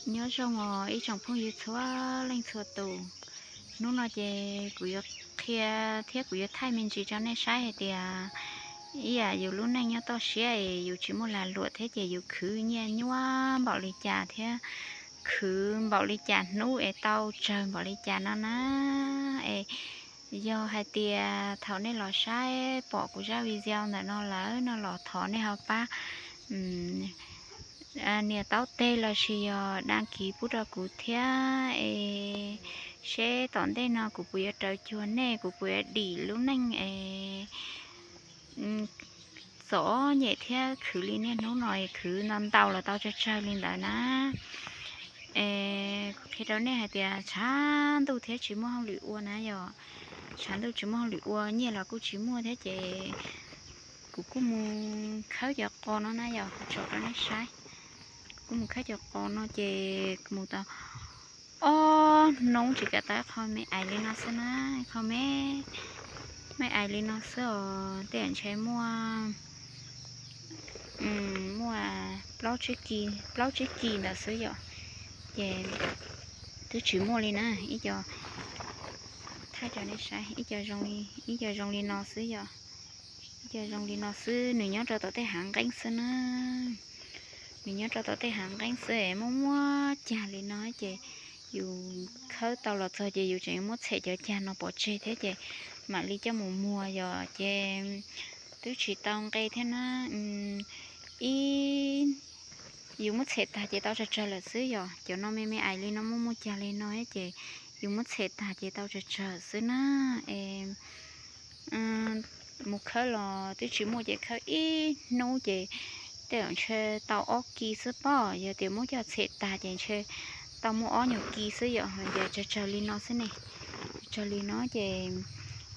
Nyob zoo os ib tsoom phooj ywg txhua leej txhua tus. Hnub no ces kuv yuav qhia thiab kuv yuav thaij me ntsis rau nej saib hais tias ib yam yus lub neej nyob toj siab es yus tsis muaj lag luam thiab ces yus khwv nyiaj nyuab npaum li cas thiab khwv npaum li cas hnub es tau tsawg npaum li cas no na. Es yog hais tias thaum nej los saib pom kuv zaj video ntawm no lawm no los thov nej ho pab nias taub teg los sis yog dag kis pub rau kuv thiab es seb tom ntej no kuv puas yuav raws cuag nej, kuv puas yuav dim lub neej es txom nyem thiab khwv li niaj hnub no es khwv ntau ntau los tau tsawg tsawg li ntawd na. Es kuv qhia rau nej hais tias tshav ntuj thiab tsis muaj hauj lwm ua na yom. Tshav ntuj tsis muaj hauj lwm ua, nyiaj los kuj tsis muaj thiab ces kuv kuj mus khawb cov qos no na yom, kuv tso rau nej saib. Kuv kuj mus khawb cov qos no ces kuv mus tau ob hnub tsis kam tau ib qho me ais li no xwb na, ib qho me, me ais li no xwb os, tej zaum ntshe muaj, muaj plaub tsib kis, plaub tsib kis ntawd xwb yom. Ces twb tsis muaj li na, ib co, thaij rau nej saib, ib co zoo li, ib co zoo li no xwb yom. Ib co zoo li no xwb, nws nyob rau tom tej hav nqeeb xwb na. Nws nyob rau tom tej hav nqeeb xwb es muaj muaj cag li no ces yus khawb tau los txog ces yus tseem muab txhem cov cag no pov tseg thiab ces mam li coj mus muag yom. Ces twb tsis tau nqe thiab na. Ib, yus muab txhem tag ces tau tsawg tsawg lawm xwb yom. Cov no me me ais li no muaj muaj cag li no ces yus muab txhem tag ces tau tsawg tsawg xwb na. Es mus khawb los twb tsis muaj ces khawb ib hnub ces tej zaum ntshe tau ob kis xwb pob. Yog tias muab coj txhem tag ces ntshe tau muaj ob nyuag kis xwb yom. Ces tsawg tsawg li no xwb ne, tsawg li no ces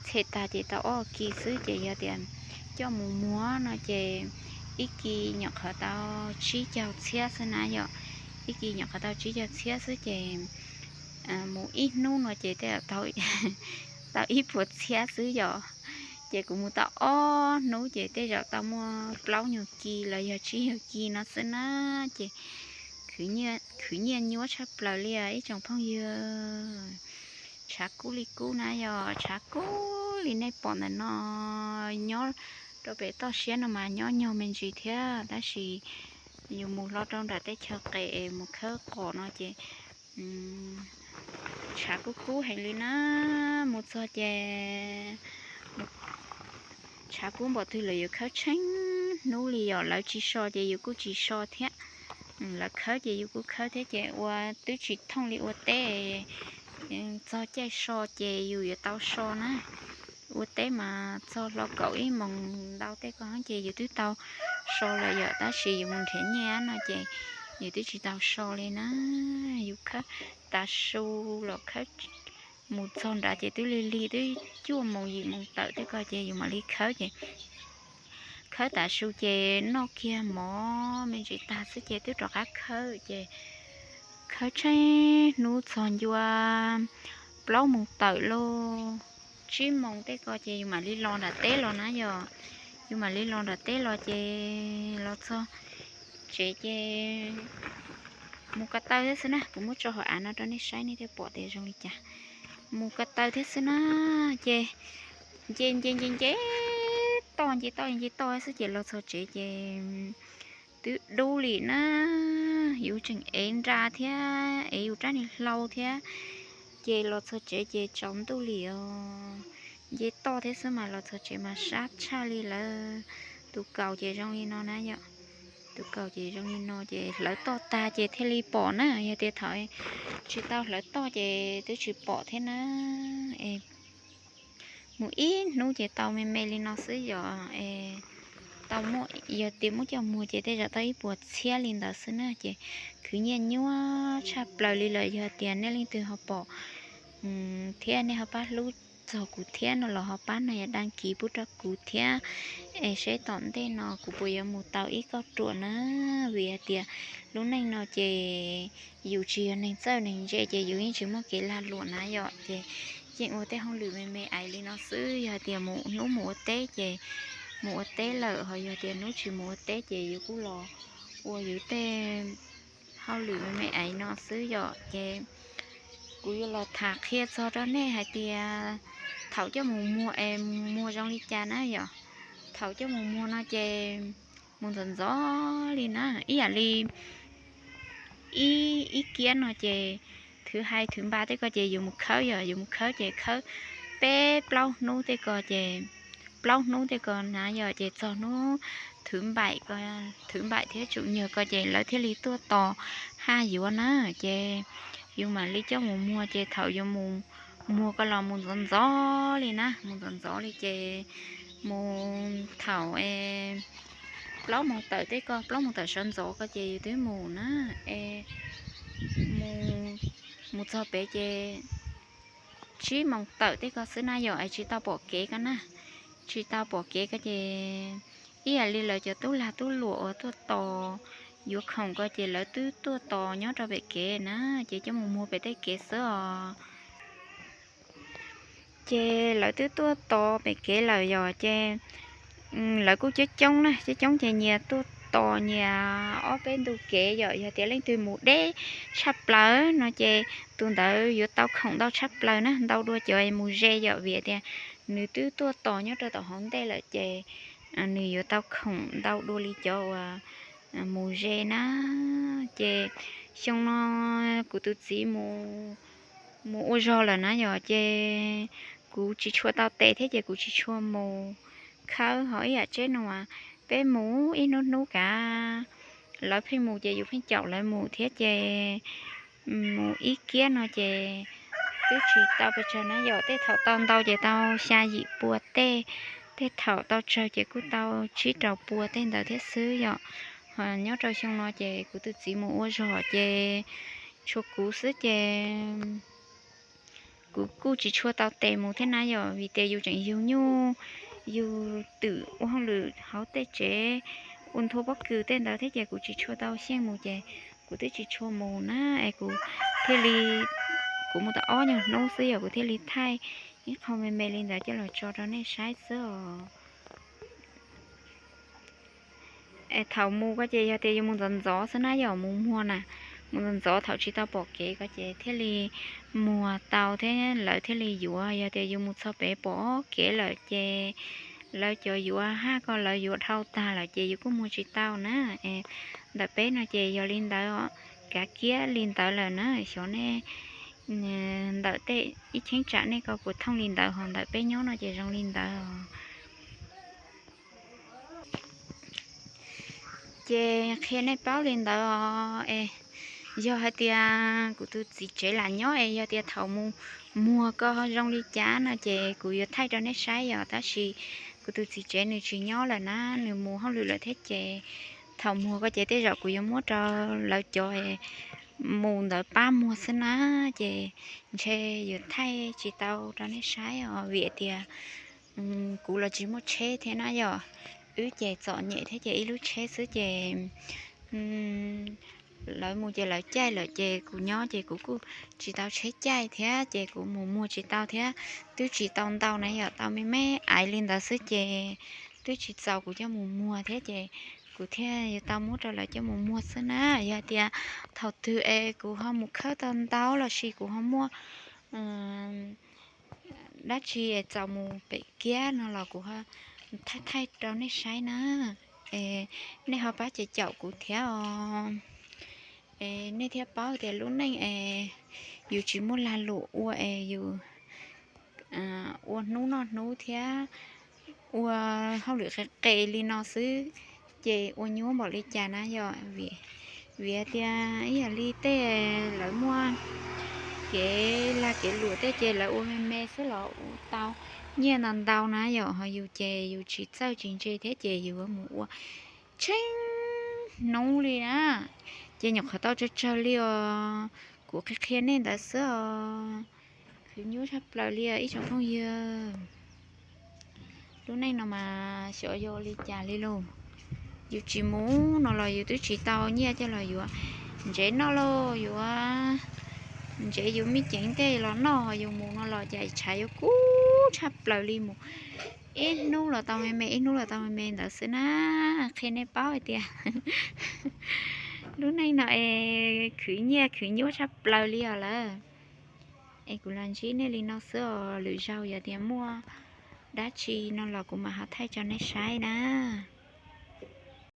txhem tag ces tau ob kis xwb ces yog tias coj mus muag no ces ib kis nyuam qhuav tau tsib caug txhiab xwb na yom. Ib kis nyuam qhuav tau tsib caug txhiab xwb ces mus ib hnub no ces tej zaum tau ib puas txhiab xwb yom. Ces kuv mus tau ob hnub ces tej zaum tau muaj plaub nyuag kis los yog tsib nyuag kis no xwb na. Ces khwv nyiaj nyuab tshaj plaws li os ib tsoom phooj ywg. Tshav kub li kub na yom, tshav kub li nej pom ntawm no. Nyob rau pem toj siab no mas nyob nyog me ntsis thiab tab sis yus mus hlo rau nram teb chaws qes es mus khawb qos no ces tshav kub kub heev li na. Mus txog ces tshav kub npaum twg lawv yuav khawb tsheej hnub li yom. Lawv tsis so ces yus kuj tsis so thiab. Lawv khawb ces yus kuj khawb thiab ces ua twb tsis thooj li ua teb. Txog caij so ces yus yuav tau so na. Ua teb mas txog hlo kaum ib moos ntau tej ko ces yus twb tau so lawm yom, tab sis yus mus nrhiav nyiaj no ces yus twb tsis tau so li na. Yus khawb tav su los khawb mus txog nrad ces twb lig lig twb cuaj moos yim moos tawm tej ko ces yus mam li khawb ces khawb tav su ces noj kiag mov me ntsis tag xwb ces twb rov qab khawb ces khawb tsheej hnub txog ncua plaub moos tawm lauj, tsib moos tej ko ces yus mam li los nram teb los na yom. Yus mam li los nram teb los ces los txog tsev ces mus ko taw thiab xwb na. Kuv muab tso hauv av no rau nej saib nej thiaj pom tias zoo li cas. Mus ko taw thiab xwb na. Ces nce nce nce nce toj nce toj nce toj xwb ces los txog tsev ces twb dub li na. Yus tseem ev nra thiab ev yus rab niag hlau thiab ces los txog tsev ces tsaus ntuj li os. Nce toj thiab xwb mas los txog tsev mas sab tshaj li lawm. Tus kaus ces zoo li no na yom. Tus kaus ces zoo li no ces hlawv toj tag ces thiaj li pom na. Yog tias thaum tsis tau hlawv toj ces twb tsis pom thiab na. Es mus ib hnub ces tau me me li no xwb yom. Es tau muaj, yog tias muab coj muag ces tej zaum tau ib puas txhiab li ntawd xwb na. Ces khwv nyiaj nyuab tshaj plaws li lawm. Yog tias nej leej twg ho pom thiab nej ho pab hlub txog kuv thiab no los ho pab nias dag kis pub rau kuv thiab. Es seb tom ntej no kuv puas yuav mus tau ib kauj ruam na. Vim hais tias lub neej no ces yus tsis yog neeg txawj neeg ntse ces yus yeej tsis muaj kev lag luam na yom. Ces yeej ua tej hauj lwm me me ais li no xwb. Yog hais tias mus hnub mus ua teb ces mus ua teb lawm, ho yog tias hnub tsis mus ua teb ces yus kuj los ua yus tej hauj lwm me me ntaiv no xwb yom. Ces kuv yuav los tham qhia txog rau nej hais tias thaum coj mus muag es mus muag zoo li cas na yom. Thaum coj mus muag no ces mus ntxov ntxov li na, ib yam li ib, ib kiab no ces thwv hais thwv npa tej ko ces yus mus khawb yom, yus mus khawb ces khawb peb plaub hnub tej ko ces, plaub hnub tej ko na yom, ces txog hnub thwv npaim ko, thwv npaim thiab tsum nyuag ko ces lawv thiaj li tuaj tos haj yuav na. Ces yus mam li coj mus muag, ces thaum yuav mus muag ko los mus ntxov ntxov li na, mus ntxov ntxov li ces mus thaum plaub moos tawm tej ko, plaub moos tawm sawv ntxov ko ces yus twb mus na, es mus, mus txog pem ces tsib moos tawm tej ko xwb na yom, es tsis tau pom kev ko na. Tsis tau pom kev ko ces ib yam li lawv cov tub lag tub luam uas tuaj tos yuav khoom ko ces lawv twb tuaj tos nyob rau pem kev na, ces coj mus muag pem tej kev xwb os. Ces lawv twb tuaj tos pem kev lawm yom, ces lawv kuj coob coob na, coob coob ces nyias tuaj tos nyias ob peb ntu kev yom. Yog tias leej twg mus deb tshaj plaws no ces tus ntawd yuav tau khoom ntau tshaj plaws na, ntau dua cov mus ze yom, vim tias nws twb tuaj tos nyob rau tom hauv ntej lawm ces nws yuav tau khoom ntau dua li cov uas mus ze na. Ces xyoo no kuv tus txiv mus ua zog lawm na yom, ces kuv tsis tshua tau tes thiab ces kuv tsis tshua mus khawb. Ho ib yam tsheb no as, peb mus ib hnub hnub kav, lawv pheej mus ces yus pheej caum lawv mus thiab ces mus ib kiab no ces twb tsis tau pes tsawg na yom. Tej thaum tau ntau ces tau xya yim pua tej, tej thaum tau tsawg ces kuj tau tsib rau pua tej ntawd thiab xwb yom. Ho nyob rau xyoo no ces kuv tus txiv mus ua zog ces tshuav kuv xwb ces kuv kuj tsis tshua tau tes mus thiab na yom, vim tias yus tseem yug nyuj yug twm ua hauj lwm hauv tej tsev, ua nthua pob kws tej ntawd thiab ces kuv tsis tshua tau xyeej mus ces kuv twb tsis tshua mus na. Es kuv thiaj li, kuv mus tau ob nyuag hnub xwb yom, kuv thiaj li thaij ib qho me me li ntawd coj los tso rau nej saib xwb os. Es thaum mus ko ces yog tias yus mus ntxov ntxov xwb na yom, mus muag na, mus ntxov ntxov thaum tsis tau pom kev ko ces thiaj li muag tau thiab lawv thiaj li yuav. Yog tias yus mus txog pem pom kev lawm ces lawv cov yuav haj ko lawv yuav dhau tag lawm ces yus kuj muag tsis tau na. Es ntawm peb no ces yog li ntawd, kav kiab li ntawd lawm na. Xyov nej ntawm tej ib cheeb tsam nej ko puas thooj li ntawd, ho ntawm peb nyob no ces zoo li ntawd. Ces qhia nej paub li ntawd os. Es yog hais tias kuv tus txiv tsev lam nyob es yog tias thaum mus muag ko zoo li cas no ces kuv yuav thaij rau nej saib yom. Tab sis kuv tus txiv tsev nws tsis nyob lawm na, nws mus hauj lwm lawm thiab ces thaum muag ko ces tej zaum kuv yuav muab rau lawv cov mus ntawd pab muag xwb na. Ces ntshe yuav thaij tsis tau rau nej saib os, vim tias kuv los tsis muaj tsheb thiab na yom. Wb ces txom nyem thiab ces ib lub tsheb xwb ces lawv mus ces lawv caij lawm ces kuv nyob ces kuv kuj tsis tau tsheb caij thiab ces kuv mus muag tsis tau thiab. Twb tsis tau ntau na yom, tau me me aiv li ntawd xwb ces twb tsis txaus kuv coj mus muag thiab ces kuv thiaj yuav tau muab rau lawv coj mus muag xwb na. Yog tias thaum twg es kuv ho mus khawb tau ntau los sis kuv ho muaj dab tsi es txaus mus pem kiab no los kuv thaij thaij rau nej saib na. Es nej ho pab ces caum kuv thiab os. Es nej thiaj paub tias lub neej es yus tsis muaj lag luam ua es yus ua hnub noj hnub thiab ua hauj lwm qe qe li no xwb ces ua nyuaj npaum li cas na yom. Vim tias ib yam li tej lawv muaj kev lag kev luam tej ces lawv ua me me xwb los ua tau nyiaj ntau ntau na yom. Ho yus ces yus tsis txawj tsis ntse thiab ces yus mus ua tsheej hnub li na ces nyuam qhuav tau tsawg tsawg li os. Kuv qhia qhia nej ntawd xwb os. Khwv nyuaj tshaj plaws li os ib tsoom phooj ywg. Lub neej no mas xyov yog li cas li lauj. Yus tsis mus no los yus twb tsis tau nyiaj coj los yuav ntsev noj lauj, yuav ntsev yus me ceev tej los noj, yus mus no los cas tshav yuav kub tshaj plaws li mus. Ib hnub los tau me me, ib hnub los tau me me ntawd xwb na. Qhia nej paub hais tias Lub neej no es khwv nyiaj khwv nyuaj tshaj plaws li os lawm. Es kuv los ntsib nej li no xwb os, lwm zaug yog tias muaj dab tsi no los kuv mam ho thaij tso nej saib na.